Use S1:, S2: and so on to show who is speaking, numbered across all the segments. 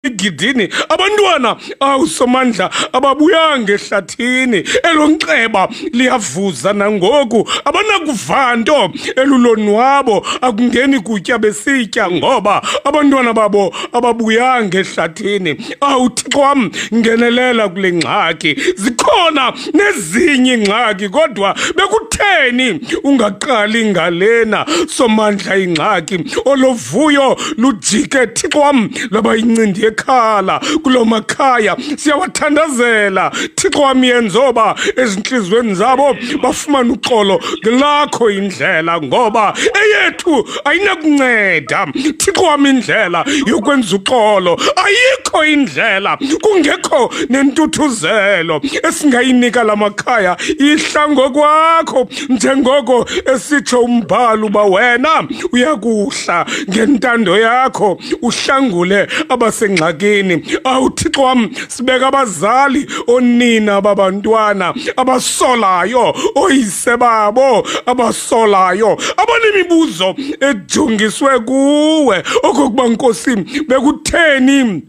S1: Igidini abantwana awu Somandla ababuyanga ehlathini, elo nxeba liyavuza nangoku, abanakuva nto elulonwabo, akungeni kutya besitya ngoba abantwana babo ababuyanga ehlathini. Awu Thixo wam, ngenelela kule ngxaki. Zikhona nezinye iingxaki, kodwa bekutheni ungaqali ngalena, Somandla? Ingxaki olovuyo lujike, Thixo wam, lwaba yincindi yekhala kuloo makhaya. Siyawathandazela, Thixo wam, yenzoba ezintliziyweni zabo bafumane uxolo ngelakho indlela, ngoba eyethu ayinakunceda, Thixo wam. Indlela yokwenza uxolo ayikho, indlela kungekho nentuthuzelo esingayinika la makhaya ihla ngokwakho, njengoko esitsho umbhalo uba wena uyakuhla ngentando yakho uhlangule abasengxakini. Awu Thixo wam, sibeka abazali, onina babantwana abasolayo, oyise babo abasolayo, abanemibuzo ejongiswe kuwe okokuba, Nkosi, bekutheni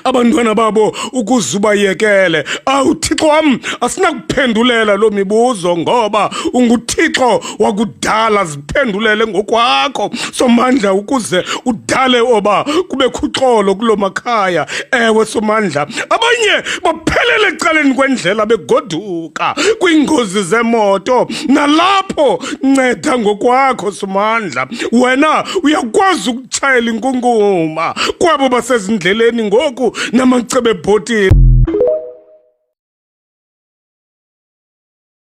S1: abantwana babo ukuze ubayekele? Awu Thixo wam, asinakuphendulela loo mibuzo ngoba unguThixo wakudala. Ziphendulele ngokwakho, Somandla, ukuze udale oba kubekho uxolo kuloo makhaya. Ewe, Somandla, abanye baphelele ecaleni kwendlela begoduka kwiingozi zemoto, nalapho nceda ngokwakho, Somandla. Wena uyakwazi ukutshayela inkunkuma kwabo basezindleleni ngoku namacebe ebhotile.